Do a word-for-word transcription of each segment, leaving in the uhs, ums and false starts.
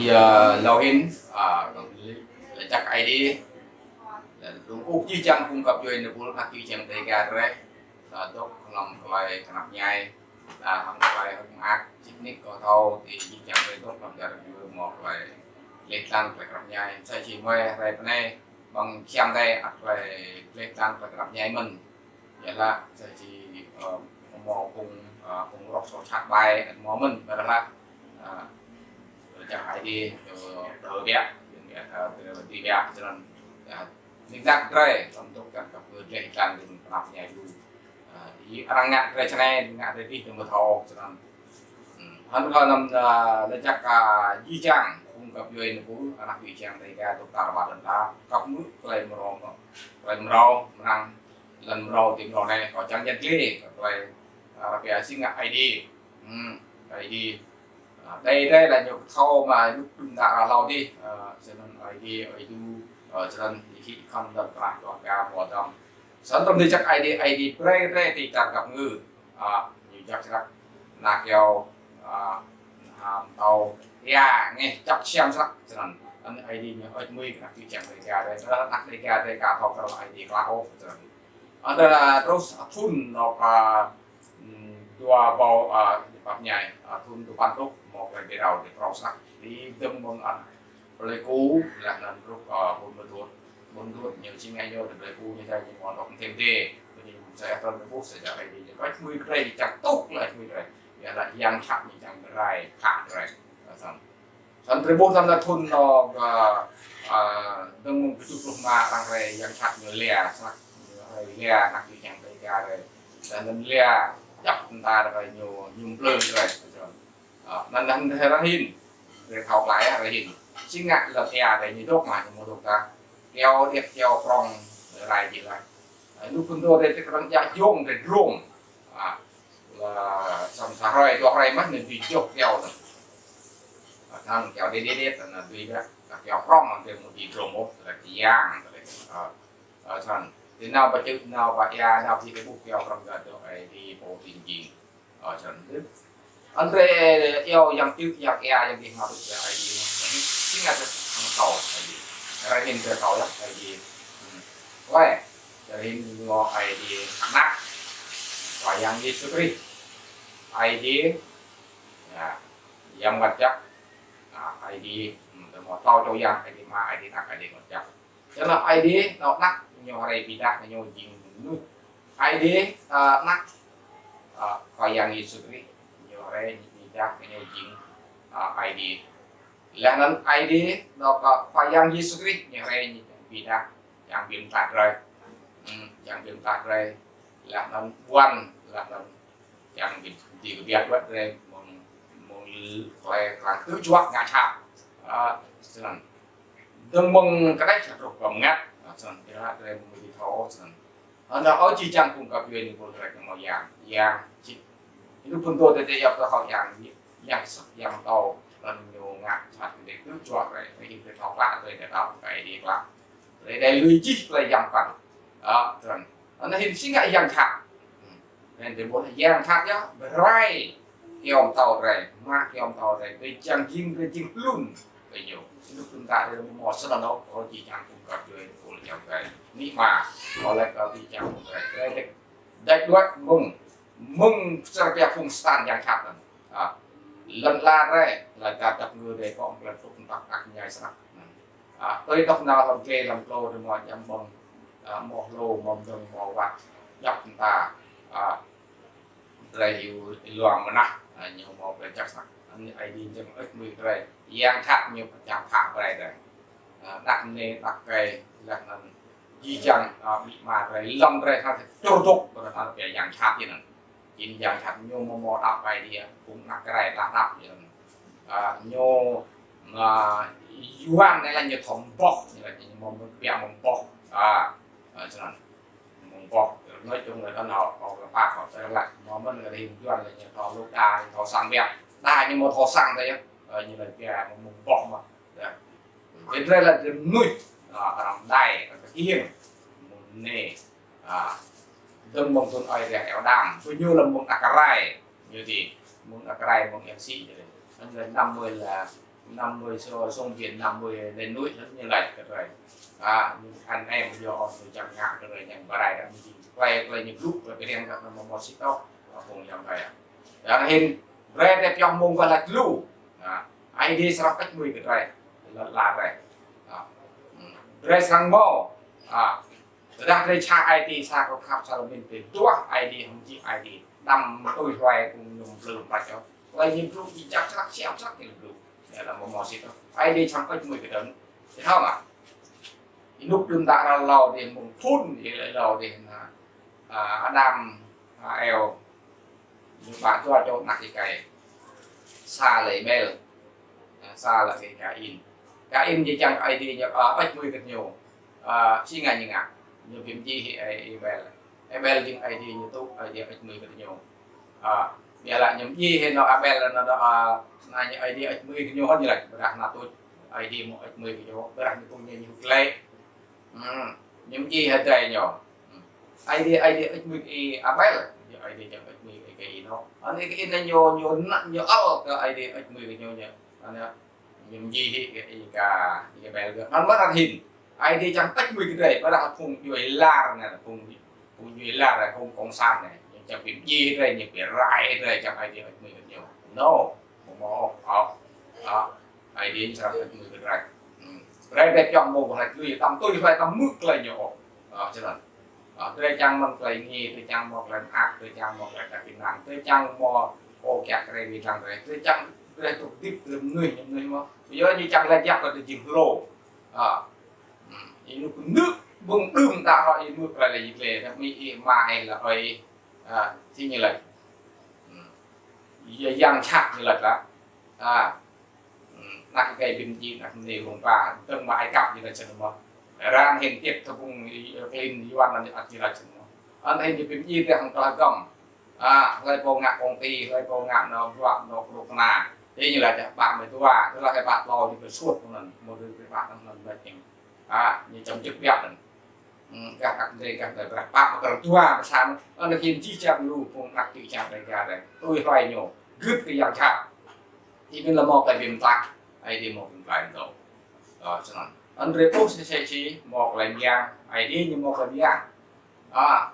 Ơ, lŏ hĭn, ơ, lač jăk Aê Diê. Lŏ dôk ôk jih jang phung găp djuê êpul anak čư̆ čiăng Dega drei. Ơ, dôk hlăm klei knap mñai. Ơ, hlăm klei hơ̆k mơak, čih nik kơ thâo, ti jih jang drei dôk hlăm čar djuê mâo klei leh tlan klei knap mñai. Sa čih mơai hrei pnei, ƀăng čiăng drei ăt klei leh tlan klei knap mñai mơ̆n. Ƀiădah, sa čih, ơ, mâo phung, ơ, phung roh sô čhat bai, mâo mơ̆n, ƀiădah, ơ, jăk Aê Diê, ơ, dôk biă, ơ, dôk biă, snăn, ơ, nik nak drei, hlăm dôk kan kăp kơ drei kan dơ̆ng knap mñai lu. Ơ, arăng ngă drei snei, ngă drei dih dơ̆ng mthâo, snăn. Hmm, hăn kơ năm, ơ, lač jăk, ơ, jih jang, phung găp djuê êpul, anak čư̆ čiăng Dega dôk tar ƀar lăn ala, kăp mŭt klei mrâo, klei mrâo, mrang, lăn mrâo, ti mrâo anei, kâo čiăng yăl dliê, kơ klei, ơ, arăng pia si ngă Aê Diê. Hmm, Aê Diê. Ơ, dei dei lač ñu thâo mă ñu đŭm đă arăng hlâo dih, ơ, snăn Aê Diê, Aê Diê, ơ, snăn dih khĭ khăn dơ̆ng prah tuah ka mâo dơ̆ng. Snăn tơdah jăk Aê Diê, Aê Diê brei drei ti čar găp ngư. Ơ, ñu jăk snăk, nak yâo, ơ, hăm tâo, ya, ngeh jăk siam snăk, snăn. Anăn Aê Diê ñu ăt mui kơ anak čư̆ čiăng Dega drei, tơdah anak Dega drei ka thâo kơ Aê Diê klă ôh, snăn. Ơ, tơdah truh thŭn nŏ, ơ, Hmm, dua êbâo, ơ, pap mñai, ơ, thŭn dua păn pluh, mâo klei bi rao ti prŏng snăk. Ti dơ̆ng mơ̆ng, ơ, Pleiku, leh anăn truh, ơ, Ƀuôn Mdut. Ƀuôn Mdut ñu si ngă ñu ti Pleiku ñu ta ñu mâo dôk thêm dê. Ñu msĕ trăn ƀuh sa čar Aê Diê ñu kơč mui drei, čang tŭk leh mui drei. Ƀiădah yang jhat ñu čiăng bi rai, phă drei. Ơ, snăn. Snăn drei ƀuh tăm na thŭn nŏ, ơ, ơ, dơ̆ng mơ̆ng kjuh pluh êma arăng rai yang jhat ñu lia, snăk, ñu rai lia anak čư̆ čiăng Dega rai. Leh anăn lia djăp mta rai ñu, ñu mplư rai. Ơ, anăn, anăn drei rai hĭn. Drei thâo klei rai hĭn. Si ngă lăn êa rai ñu dôk mă ñu mâo dôk ta. Kyâo điêt kyâo prŏng rai jih leh. Ơ, lu phŭn dô drei ti krăng jak jông drei drông. Ơ, Leh, snăn sa hrơi, dua hrơi mơh anăn dưi jŏk kyâo anăn. Ơ, snăn kyâo điêt điêt điêt, anăn dưi ƀiă. Kyâo prŏng anăn drei amâo dưi drông ôh, leh ti yang, leh, ơ, ơ, snăn. Ti nao ba čư̆, nao ba êa, nao ti kơ ƀuh kyâo prŏng gơ̆ dôk, ơ, ti pô ti jing. Ơ, snăn. Anăn drei iêu yang čư̆, yang êa, yang dih mă tŭ Aê Diê. Si ngă tŭ hŏng tâo Aê Diê. Rai hĭn drei tâo yơh Aê Diê. Hmm. Klei. Rai hĭn ñu Aê Diê Anak. Khua Yang Yêsu Krist. Aê Diê, ya, Yang Mngăt Jăk. Ơ, Aê Diê, hmm, drei mâo tlâo čô Yang, Aê Diê Ama, Aê Diê Anak, Aê Diê Mngăt Jăk. Snăn Aê Diê, nŏ Anak, ñu rai bi êdah ñu jing mnuih. Aê Diê, ơ, Anak, ơ, Khua Yang Yêsu Krist, ñu rai bi êdah ñu jing, ơ, Aê Diê. Leh anăn Aê Diê, nŏ kơ Khua Yang Yêsu Krist, ñu rai bi êdah, čiăng bi mtlaih drei. Hmm, čiăng bi mtlaih drei. Leh anăn ƀuăn, leh anăn čiăng bi, bi kbiă wăt drei, mơ̆ng, mơ̆ng klei arăng ktư̆ juă ngă jhat. Ơ, snăn. Dơ̆ng mơ̆ng kđeh truh kơ mngăt, ơ, snăn. Ƀiădah drei amâo dưi thâo, snăn. Anăn ôh jih jang phung găp djuê êpul drei kơ mâo yang, yang čư̆. Lu phŭn dô drei yap kơ hŏng yang, yang snăk, yang tâo, leh anăn ñu ngă jhat kơ drei ktư̆ juă drei, drei hĭn drei thâo klă, drei đăo kơ Aê Diê klă. Drei đei lui jih klei yang păn. Ơ, snăn. Anăn hĭn si ngă yang jhat. Hmm. Anăn drei ƀuh yang jhat yơh, bi rai kyâo mtâo drei, mă kyâo mtâo drei, drei čiăng jing, drei jing hlŭn kơ ñu. Lu phŭn dô drei amâo mâo snăn ôh, ôh jih jang phung găp djuê êpul čiăng drei. Nik ma, ôh leh kơ jih jang phung drei. Drei đei, đei đuĕ mơ̆ng, mơ̆ng čar pia phung Satan yang jhat anăn. Ơ, lăn ala drei, lăn ala găp ngư drei kơ klei tŭk mtăk ak mñai snăk. Ơ, tui dôk nao hlăm dliê hlăm tlô drei mâo djam ƀơ̆ng, ơ, mâo hlô, mâo mdơ̆ng, mâo wăt, djăp mta, ơ, drei hiu luang mnah, ơ, ñu mâo klei jăk snăk. Anăn Aê Diê čiăng ăt mui drei, yang jhat ñu pơčah phă brei drei. Ơ, anak mniê, anak êkei, leh anăn jih jang, ơ, amĭ ama drei, lăn drei, hlăm čŭr dôk, ƀiădah arăng pia yang jhat anăn. Jing yang jhat ñu amâo mâo đăo Aê Diê, phung anak rai đăo đăo ñu. Ơ, ñu, ơ, Yuăn anei lĕ ñu thâo mboh, ñu lĕ ñu mâo mơ̆ng kbiă mâo mboh. Ơ, ơ, snăn. Mâo mboh, nói chung là đa nao, kâo kơ pă, kâo srăng lač, mâo mơ̆n kơ Yuăn lĕ ñu thâo luk đa, ñu thâo sang biă. Đa ñu mâo thâo sang đa yơh. Ơ, ñu lĕ kbiă mâo mboh mơh. Ya. Drei lĕ drei mnuih, ơ, arăng đei, arăng kkiêng. Mơ̆ng anei, ơ, dơ̆ng mơ̆ng thŭn Aê Diê Ađam, bi ñu lĕ mơ̆ng anak rai, ñu ti, mơ̆ng anak rai, mơ̆ng yang si, anăn lĕ năm mươi là, năm mươi số, số tiền năm mươi lên núi, nó như này, cái này. À, nhưng anh em do tôi chẳng ngại cái này, nhưng mà đây là mình chỉ quay, quay như group, quay cái đèn, cái nó một, một xí tóc, và cùng nhau đây. Đó là hình, đây, đây, trong mông và lạch lũ. À, ai đi sắp cách mười cái này, là, là đây. À, ừ. Đây sang mô. À, Tơdah drei čha ai tiê sa kơ khăp sa lŏ mĭn ti duah ai tiê hŏng jih ai tiê. Đăm tui hluê kơ ñu blŭ mă čô. Klei ñu blŭ jih jang snăk siam snăk ñu blŭ. Ñu lač mâo mâo sĭt. Ai tiê čang kơ mui kơ dơ̆ng. Sĭt hŏng ah. Ênuk đưm đă ră lâo dih mơ̆ng phŭn dih lâo dih na. À, Adam, à, Êwa. Ñu ba dua čô anak êkei. Sa lĕ Êbel. À, sa lĕ Kain. Kain jih jang ai tiê ñu, à, êč mui kơ ñu. À, si ngă ñu ngă. Ñu bi mdjiê hĕ, à, Êbel. Êbel jing ai tiê ñu tŭ, ai tiê êč mui kơ ñu. À, ñu lač ñu mdjiê hĕ nô Êbel nô dô, à, na ñu ai tiê êč mui kơ ñu hŏn ñu lač. Ƀiădah na tuč ai tiê mâo êč mui kơ ñu. Ƀiădah ñu tŭ ñu ñu klei. Hmm, ñu mdjiê hĕ drei ñu. Hmm. Ai tiê, ai tiê êč mui kơ Êbel. Ñu ai tiê jang êč mui kơ Kain nô. Anei Kain ñu, ñu na, ñu ăl kơ ai tiê êč mui kơ ñu ñu. Anei ñu mdjiê hĕ kơ Ê-, kơ Êbel kơ. Anăn mơh anăn hĭn. Ai tiê čang êč mui kơ drei. Ƀiădah phung djuê lar anei, phung, phung djuê lar anei, phung cộng sản anei. Ñu čang bi mdjiê drei, ñu bi rai drei, čang ai tiê êč mui kơ ñu. Nô. Mâo mâo, ôh, ôh. Ai tiê čang êč mui kơ drei. Hmm. Drei drei čang mâo klei lui, đăm tui hluê đăm mưk klei ñu ôh. Ôh, snăn. Ôh, drei čang mâo klei ngă, drei čang mâo klei mơak, drei čang mâo klei kăp ênang, drei čang mâo ôh kiă kriê bi dlăng drei. Drei čang drei tŭ dĭp drei mnuih, mnuih mâo. Yua ñu čang lač jăk kơ drei jing hlô. Ôh. Hmm. Ênuk knưk ƀơ̆ng đưm ta hŏ ênuk klei lĕ yit lĕ, ta mi ih ma ih lĕ ơi. À, si ñu lač. Hmm. Yua yang čăk ñu lač lah. À. Hmm. Anak êkei bi mdjiê, anak mniê rông ba. Dơ̆ng mă ai kăp ñu lač snăn mơh. Arăng hĭn tiêt tơ phung, ơ, klin Yuăn anăn ăt ñu lač snăn mơh. Anăn hĭn ñu bi mdjiê tơ hŏng tơlơi găm. À, hlei pô ngă công ty, hlei pô ngă nô bruă, nô kru kna. Ti ñu lač ba mei tua, tơdah ba tlâo ñu bi suôt anăn, mâo dui ba anăn lač ñu. À, ñu čăm čŭk biăp anăn. Hmm, gah kăk drei, gah drei, brah pap, brah dua, brah sa, anăn hĭn jih jang lu, phung anak čô čang drei gah drei. Tui hluê ñu, gưt kơ yang čăk. Ih mĭn lĕ mâo klei bi mtlaih, ai tiê mâo bi mtlaih mtô. Ơ, snăn. Anăn drei ƀuh si, si, si, mâo klei myang, ai tiê ñu mâo klei myang. À,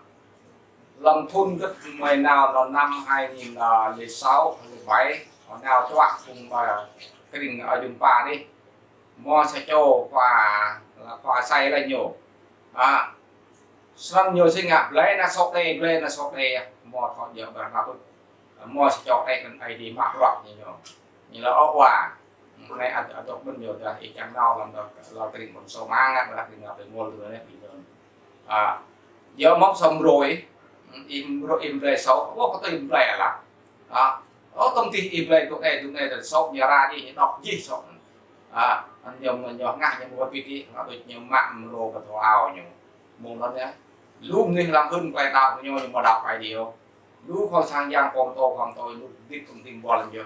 hlăm thŭn gưt mei nao, nao năm hai nghìn lẻ sáu, lẻ bảy, nao čuă phung, à, krĭng, à, Yuăn pă dih. Mâo sa čô khua, khua asei lač ñu. À, snăn ñu si ngă blei na sôk đei, blei na sôk đei, mâo thâo djŏ brah na tuč. Mâo sa čô đei anăn ai tiê mă bruă ñu ñu. Ñu lač ôh wa. Anei ăt, ăt dôk ƀơ̆n ñu dah ih čang nao hlăm dah lŏ krĭng ƀơ̆n sô mang, ƀiădah krĭng ngă blei mâo lu anei bi dơ̆ng. À, yua mâo sâm rôi, im rôi, im blei sô, ôh, kơ tui im blei lah. À, ôh, tơm tih im blei tŭ anei, tŭ anei, tơl sô ñu ra jih, ñu dôk jih sô. À, anăn ñu, ñu ngă, ñu mâo bi ti, ngă tui ñu mă mrô kơ thâo ao ñu. Mơ̆ng anăn yơh. Lu mnuih hlăm hưn klei đăo ñu, ñu mâo đăo ai tiê. Lu khua sang yang pô mtô, pô mtô, lu dĭt tŭm tĭng bol ñu,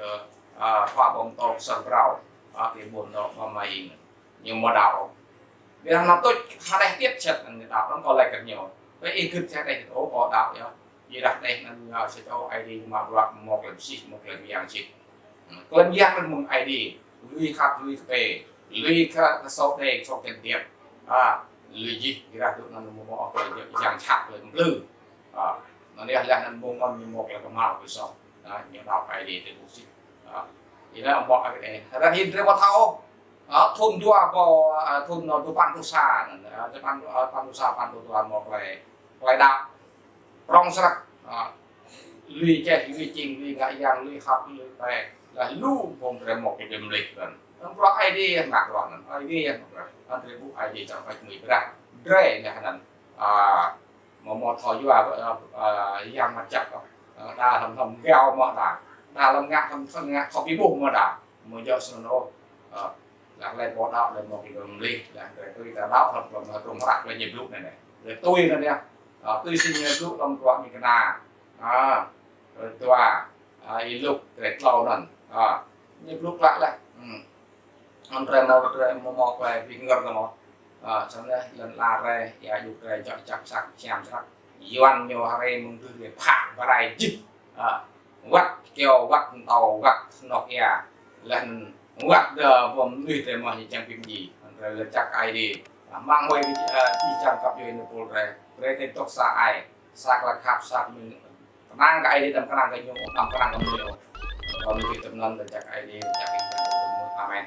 à, khua pô mtô sơr brâo, à, ti ƀuôn dôk mă mai. Ñu mâo đăo. Ƀiădah na tuč, hđeh tiêt čăt anăn ñu đăo, anăn kâo lač kơ ñu. Ƀiădah ih gưt čăt đeh, ôh, kâo đăo yơh. Ƀiădah đeh anăn ñu sa čô ai tiê mă bruă mâo klei msih, mâo klei myang sĭt. Klei myang anăn mơ̆ng ai tiê. Lui khăp, lui kpei. Lui kơ, kơ sô đei, sô kăn tiêt. À, lui jih, ƀiădah tŭ anăn mâo mâo klei yang čăk klei mplư. À, anăn yơh leh anăn mơ̆ng anăn ñu mâo klei kmhal kơ sô. À, ñu đăo ai tiê ti ƀuh sĭt. À, ih lač mâo ai tiê. Hră hin drei mâo thâo. À, thŭn dua ƀâo, à, thŭn, à, dua păn pluh sa anăn, à, dua păn, à, păn pluh sa, păn pluh dua mâo klei, klei đăo. Prŏng snăk, à, lui čeh, lui čing, lui ngă yang, lui khăp, lui kpei. Lač lu phung drei mâo klei bi mlih anăn. Anăn bruă ai tiê ngă bruă anăn, ai tiê ngă bruă. Anăn drei ƀuh ai tiê čang êč mui brah. Drei leh anăn. À, mâo mâo thâo yua, à, à, yang mă čăk, à, đa hlăm hlăm gao mơh đa. Đa hlăm ngă hlăm hlăm ngă thâo bi ƀuh mơh đa. Mâo djŏ snăn ôh. À, leh leh pô đăo leh mâo bi mlih, leh drei tui ta đăo hlăm hlăm hlăm hră leh ñu blŭ anei anei. Leh tui anăn yơh. À, tui si ñu blŭ hlăm bruă ñu kna. À, leh dua, à, Y-Luk drei tlâo anăn. À, ñu blŭ klă leh. Hmm. Anăn drei mâo, drei mâo mâo klei bi ngêr kơ mâo. À, snăn leh, lăn ala drei, ya yuk drei, jăk jăk sak, siam sak. Yuăn ñu hriê mơ̆ng tơ drei phă brai jih. À, wăt kyâo, wăt mtâo, wăt hnŏk ya. Leh anăn Wăt dơ̆ng ƀuh mnuih drei mơh ñu čiăng bi mdjiê. Drei lač jăk Aê Diê. Măng hmei, ơ, čiăng kăp djuê êpul drei. Drei ti dôk sa ai. Sa klei khăp, sa mnuih. Knang kơ Aê Diê, đăm knang kơ ñu, đăm knang kơ mnuih ôh. Kâo mĭn tui anăn, lač jăk Aê Diê, lač jăk Aê Diê. Amen.